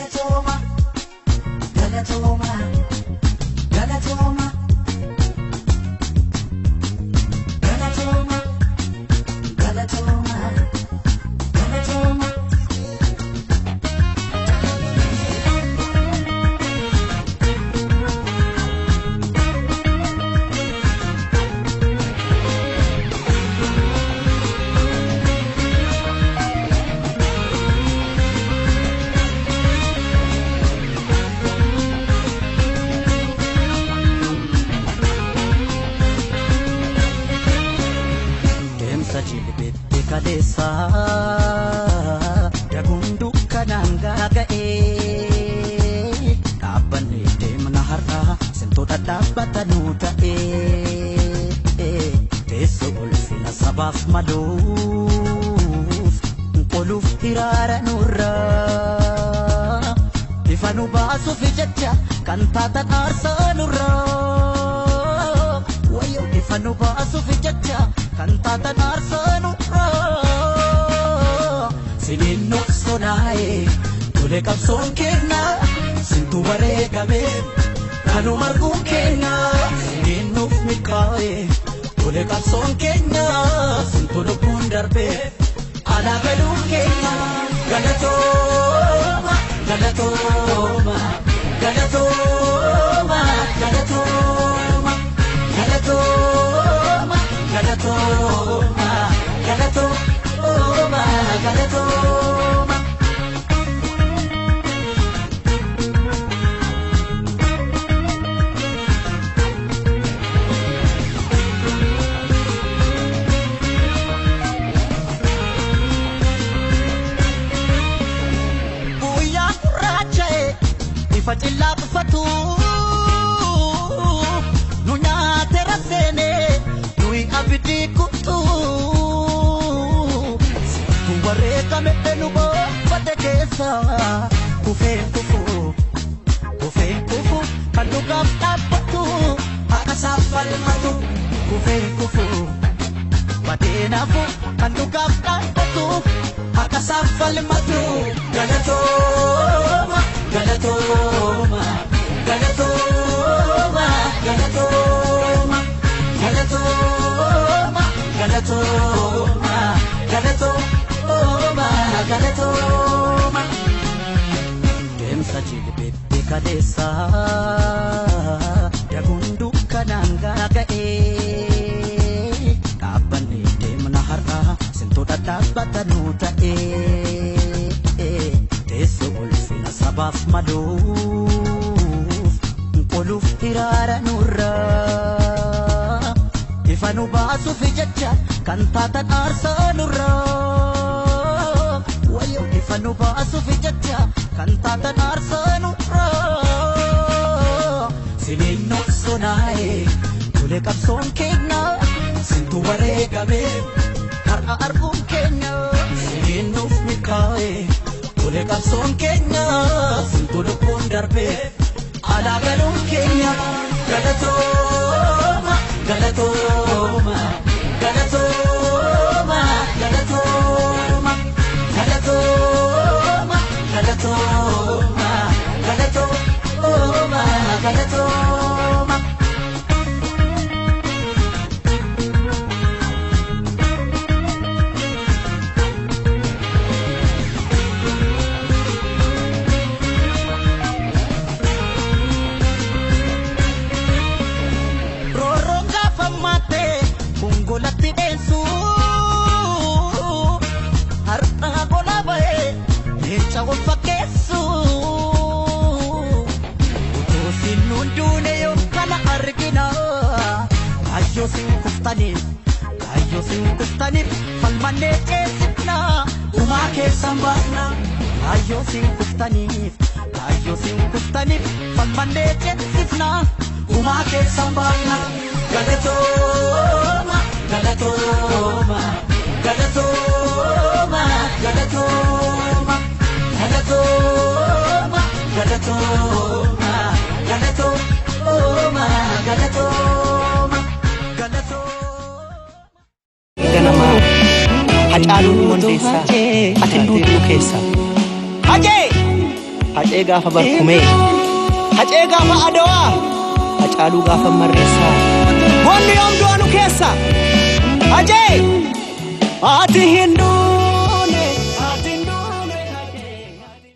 Galatooma, galatooma, galatooma. Galatooma, galatooma, galatooma. Deemsa jilbeetti kaleessa daguun dukkanaan gaaga'ee dhaabbanni deemna har'a simtoota dhaabbatanuu ta'ee teessoo ulfina sabaaf maluuf qoluuf hiraara nurraa ifa nu baasuuf jecha kan taatan aarsaa nurraa wayyoo ifa nu baasuuf jecha kan taatan aarsaa nurraa siniin nu sodaa'e tole qabsoon kenna sintu bareegame kanuma arguun kenna siniin nuuf milkaa'e tole qabsoon kenna sintu lubbuun darbe alaa galuun kenna galatooma galatooma galatooma galatooma galatooma galatooma galatooma galatooma. Guyyaa gurraacha'e ifa cillaa buufatu nu nyaate raseene nuyi abidii kuttu sittu wareegame nu boonfate keessa kufeen kufu kufeen kufu kan dhugaaf dhaabbatu haqa isaaf falmatu kufeen kufu badeenaafu kan dhugaaf dhaabbatu haqa isaaf falmatu galatooma galatooma galatooma galatooma galatooma galatooma galatooma galatooma. Deemsa jilbeetti kaleessa daguun dukkanaan gaaga'ee dhaabbanni deemna har'a simtoota dhaabbatanuu ta'ee teessoo ulfina sabaaf maluuf qoluuf hiraara nurraa ifa nu baasuuf jecha kan taatan aarsaa nurraa wayyoo ifa nu baasuuf jecha kan taatan aarsaa nurraa siniin nu sonaa'e tole qabsoon keenya sintu wareegame har'a arguun keenya siniin nuuf milkaa'e tole qabsoon keenya sintu lubbuun darbe alaa galuun keenya galatooma galatooma galatooma galatooma galatooma galatooma galatooma galatooma. Roorroon gaafa maattee gongolatti dheessu har'a gola ba'ee leenca wal fakkeessu utuu sinnuun duune yoo kana argina kaayyoo sin kuftaniif kaayyoo sin kuftaniif falmannee ceesifna gumaa keessan baafna kaayyoo sin kuftaniif kaayyoo sin kuftaniif falmannee ceesifna gumaa keessan baafna galatooma galatooma galatooma galatooma galatooma galatooma galatooma galatooma galatooma. Ganamaa Hacaaluun Hundeessaa ati duutuu keessa. Hajee! Hacee gaafa barkumee. Hacee gaafa Adawaa. Hacaaluu gaafa Marreessaa. Goonni yoom du'a nu keessa. Hacee! Ati hin duutu.